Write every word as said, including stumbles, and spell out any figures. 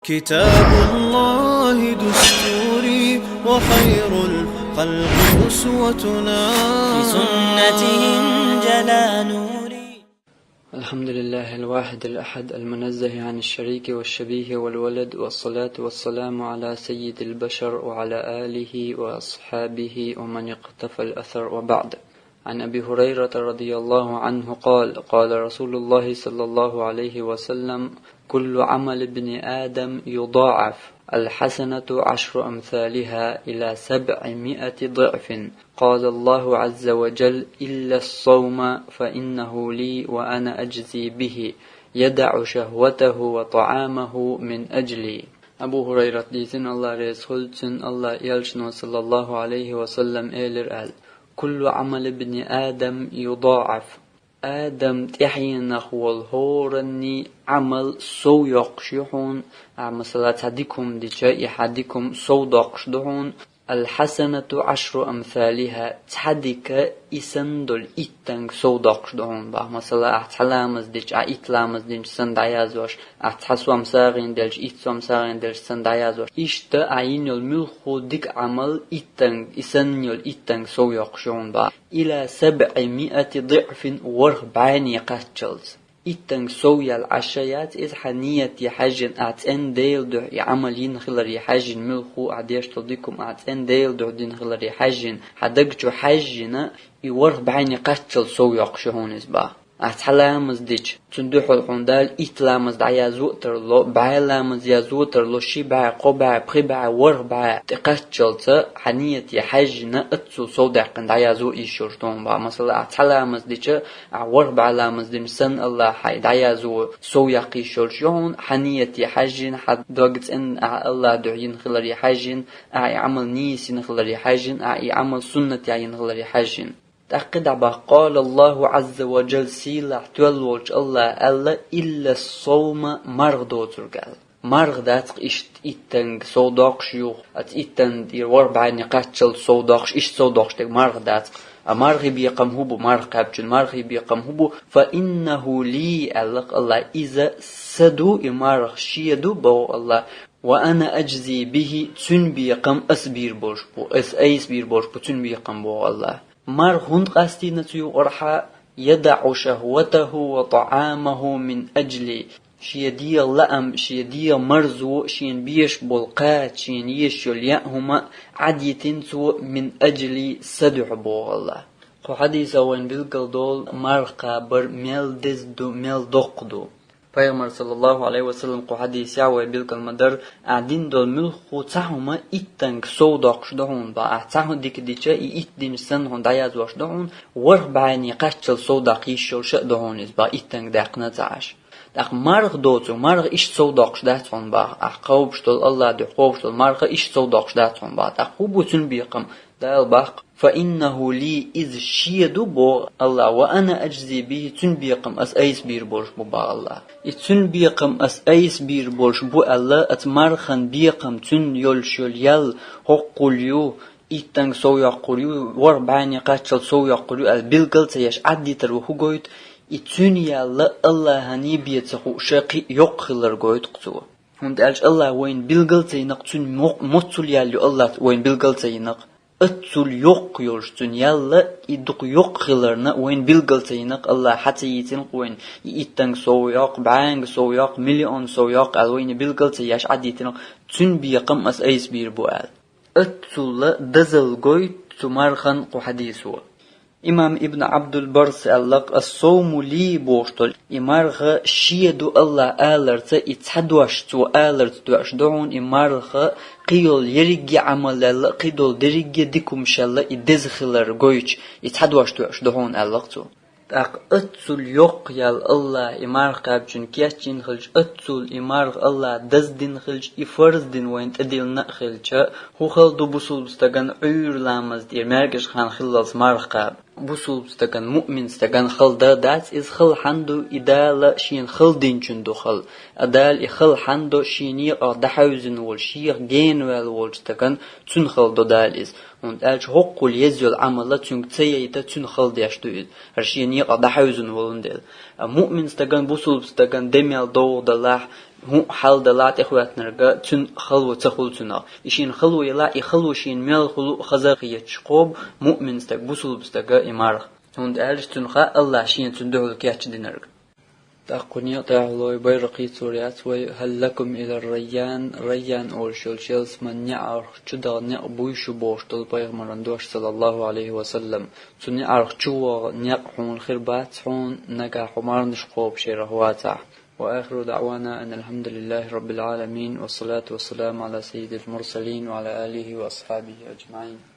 كتاب الله دستوري وخير الخلق أسوتنا. بسنته انجلى نوري. الحمد لله الواحد الأحد المنزه عن الشريك والشبيه والولد، والصلاة والسلام على سيد البشر وعلى آله وأصحابه ومن اقتفى الأثر، وبعد. عن أبي هريرة رضي الله عنه قال: قال رسول الله صلى الله عليه وسلم: كل عمل ابن آدم يضاعف، الحسنة عشر أمثالها إلى سبعمائة ضعف. قال الله عز وجل: إلا الصوم فإنه لي وأنا أجزي به، يدع شهوته وطعامه من أجلي. Абу Хурайрат дийцина, Аллах реза хуьлда цунна, Аллах элчано, саллаллаху алейхи ва саллам, элира аьлла: كل عمل ابن آدم يضاعف. Адам тӀаьхьенах волу хӀоранний Ӏамал сов йоккхуш ю хьуна, а, масала, цхьа дика хӀума дича, и хьан дика хӀума сов доккхуш ду хьуна, الحسنة عشر أمثالها, цхьа дика и санна долу иттанга сов доккхуш ду хьуна, бах. Масала, ахь цхьа ламаз дича, ахь итт ламаз динчу санна дӀаяздеш, ахь цхьа сом сагӀина делча, итт сом сагӀина делча санна дӀаяздеш. Иштта ахь йина йолу муьлхха дика Ӏамал иттанга, и санна йолу иттанга сов йоккхуш ю хьуна, бах. إلى سبعمائة ضعف, ворхӀ бӀаьне кхаччалц. Иттанга сов яьлла Ӏаш яц иза, хьан нийяте хьаьжжина, ахь цӀена Делан дуьхьа и Ӏамал йина хиларе хьаьжжина, муьлхха ахь деш долу дика хӀума ахь цӀена Делан дуьхьа дина хиларе хьаьжжина, хьан даг чу хьаьжжина, и ворхӀ бӀаьне кхаччалц сов йоккхуш ю хьуна иза, бах. Ахь цхьа ламаз дича, цунна дуьхьал хьуна Дала итт ламаз дӀаязво а тарло, бӀе ламаз язво а тарло, ши бӀе, кхо бӀе, пхи бӀе, ворхӀ бӀе тӀекхаччалца, хьан нийяте хьаьжжина, оццул сов даьккхина дӀаязво йиш йолуш ду хьуна, бах. Масала, ахь цхьа ламаз дича, ахь ворхӀ бӀе ламаз дина санна, Аллах хьайн дӀаязво сов яккха йиш йолуш ю хьуна, хьан нийяте хьаьжжина, хьан дог цӀена ахь Аллах дуьхьа йина хиларе хьаьжжина, ахь и Ӏамал нийса йина хиларе хьаьжжина, ахь и Ӏамал суннатехь йина хиларе хьаьжжина. ТӀаккха дӀабаха: قال الله عز وجل, сийлахь тоьлла волчу Аллаха аьлла: إلا الصوم, марха доцург аьлла. Марха дац-кх иштта иттанга сов доккхуш ю, оцу иттанна тӀера ворхӀ бӀаьне кхаччалц сов доккхуш, иштта сов доккхуш дерг марха дац-кх. А мархи бекхам хӀун бу, марха кхаьбчун мархи бекхам хӀун бу? فإنه لي, аьлла-кх Аллаха, иза сан ду, и марха шен ду, боху Аллаха. وأنا أجزي به, цуьнан бекхам ас бийр болуш бу, ас айса бийр болуш бу цуьнан бекхам, боху Аллаха. Марха хӀунда къастийна цу юкъархьа? يدع شهوته وطعامه من أجلي. Шен дегӀан лаам, шен дегӀан марзо, шена безаш болу кхача, шена езаш йолу яа хӀума Ӏадитина цо, من أجلي, сан дуьхьа, боху Аллаха. Кху хьадисо вайна билгал долу марха кхабар мел деза ду, мел доккха ду. Пайхамар, саллаллаху алейхи ва саллам, кху хьадисехь вай билгал ма-дарра, ахь дина долу муьлхха цхьа хӀума иттанга сов доккхуш ду хьуна, бах. Ахь цхьа хӀума дика дича, и итт динчу санна хьуна дӀаяздеш ду хьуна, ворхӀ бӀаьне кхаччалц сов даккха йиш йолуш а ду хьуна иза, бах, иттанга даьккхина а ца Ӏаш. ТӀаккха марха доцург, марха иштта сов доккхуш дац хьуна, бах. Ахь кхобуш долу, Аллах дуьхьа кхобуш долу марха иштта сов доккхуш дац хьуна, бах. ТӀаккха хӀун бу цуьнан бекхам? Дала бах-кх: فإنه لي, иза шен ду, боху Аллаха, وأنا أجزي به, цуьнан бекхам ас айса бийр болуш бу, бах Аллаха. И цуьнан бекхам ас айса бийр болуш бу аьлла, оцу мархан бекхам, цуьнан йолуш йолу ял хӀоккхул ю, иттанга сов йоккхур ю, ворхӀ бӀаьне кхаччалц сов йоккхур ю аьлла билгал а ца еш, Ӏаддитар ву хӀун гойту? И цуьнан ял Аллахьана бен ца хууш кхин а йоккха хилар гойту-кх цо. ХӀунда аьлча Аллаха вайна билгал а ца йина-кх, цуьнан мо-, моццул ял ю Аллаха вайна билгал а ца йина-кх. Оццул йоккха йолуш цуьнан ял, и дукха йоккха хиларна вайна билгал а ца йина-кх, Аллаха хьа ца йийцина-кх вайна, и иттанга сов йоккху, бӀаьнга сов йоккху, миллион сов йоккху аьлла вайна билгал а ца еш, Ӏаддитина-кх, цуьнан бекхам ас айса бийр бу аьлла. Оццул дозалла гойту цу мархан кху хьадисо. Имам Ибн Ӏабдул-Баррас аьлла-кх: الصوم لي, бохуш долу и марха шен ду Аллаха аларца, и цхьа дош цо аларца доьӀуш ду хьуна, и марха кхин йолу ерриге Ӏамалал а, кхин долу дерриге дика хӀумашал а и деза хилар гойтуш, и цхьа дош доьӀуш ду хьуна, аьлла-кх цо. ТӀаккха оццул йоккха ял Аллаха и марха кхаьбчун кечйина хилча, оццул и марха Аллаха даздина хилча, и фарз дина вайна тӀедиллина а хилча, хӀун хала ду бусулба стагана Ӏуьйра ламаза тӀера маьркӀажа хан хиллалц марха кхаба? Бусулба стагана, муъмин стагана хала дан дац иза. Хала хьанна ду? И Дала шена хала динчун ду хала. А Дала и хала хьанна до? Шен некъах дӀахьаьвзина волу, шех генаваьлла волчу стагана, цуьнан хала до Дала иза. ХӀунда аьлча хӀоккхул еза йолу Ӏамал цуьнга ца яйта, цуьнан хала деш ду иза, хӀара шен некъах дӀахьаьвзина волун дела. А муъмин стагана, бусулба стагана де мел довха далахь, ХӀун хьал дала тӀехӀоьттинарга, цуьнан хало ца хуьлу цунах. И шена хало яла, и хало шена мел хуьлу хаза хеташ кхобу муъмин стаг, бусулба стага и марха. ХӀунда аьлча цунах хаьа АллахӀа шена цунна дуьхьал кечдинарг. ТӀаккха кху некъа тӀехь лой Байракъи цуьра яц вай: «Хьал лакум илар райян», райян олуш йолчу ялсаманин неӀарх чу даха некъ буй шу бохуш долу пайхамаран дош, саллаллаху Ӏалайхи ва саллам. Цу неӀарх чу ваха некъ хьуна хир бац хьуна, нагахь хьо марханаш кхобуш ярах вацахь. وآخر دعوانا أن الحمد لله رب العالمين، والصلاة والسلام على سيد المرسلين وعلى آله وأصحابه أجمعين.